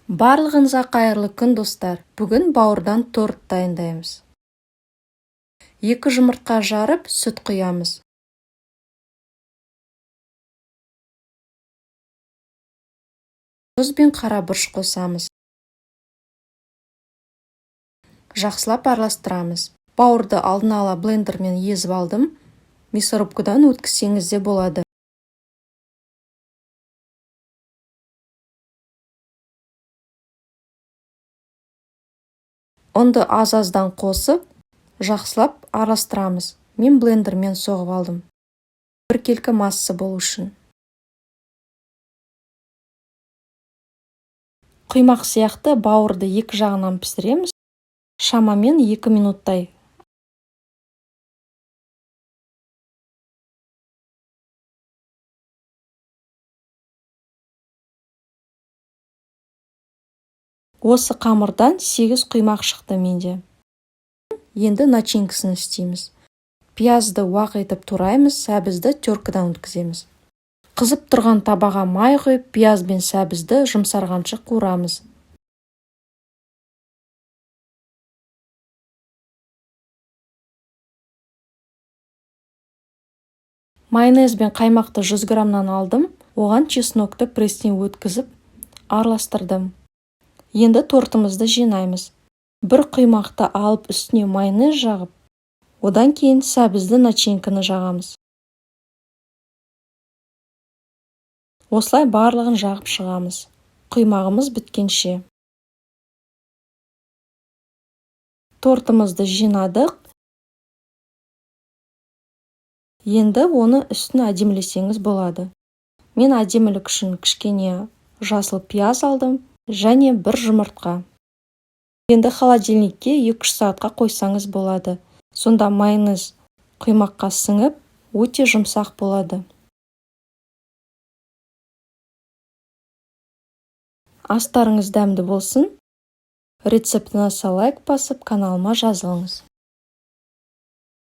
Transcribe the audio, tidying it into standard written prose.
Барлығыңызға қайырлы күн, достар! Бүгін бауырдан торт дайындаймыз. 2 жұмыртқа жарып, сүт құямыз. Тұз бен қара бұрыш қосамыз. Жақсылап араластырамыз. Бауырды алдын ала блендермен езіп алдым. Мясорубкадан өткізсеңіз де болады. Ұнды аз-аздан қосып, жақсылап араластырамыз. Мен блендермен соғып алдым. Біркелкі масса болу үшін. Құймақ сияқты бауырды екі жағынан пісіреміз. Шамамен 2 минуттай. Осы қамырдан 8 құймақ шықты менде. Енді начинкасын істейміз. Пиязды уақ етіп тураймыз, сәбізді теркадан өткіземіз. Қызып тұрған табаға май құйып, пияз бен сәбізді жұмсарғанша қуырамыз. Майонез бен қаймақты 100 граммнан алдым, оған чеснокты пресстен өткізіп, араластырдым. Енді тортымызды жинаймыз. Бір құймақты алып үстіне майонез жағып, одан кейін сәбізді начинканы жағамыз. Осылай барлығын жағып шығамыз. Құймағымыз біткенше. Тортымызды жинадық. Енді оны үстін әдемілесеңіз болады. Мен әдемілік үшін кішкене жасыл пияз алдым және бір жұмыртқа. Енді холодильникке 2-3 сағатқа қойсаңыз болады. Сонда майонез құймаққа сіңіп, өте жұмсақ болады. Астарыңыз дәмді болсын. Рецептіне лайк басып, каналыма жазылыңыз.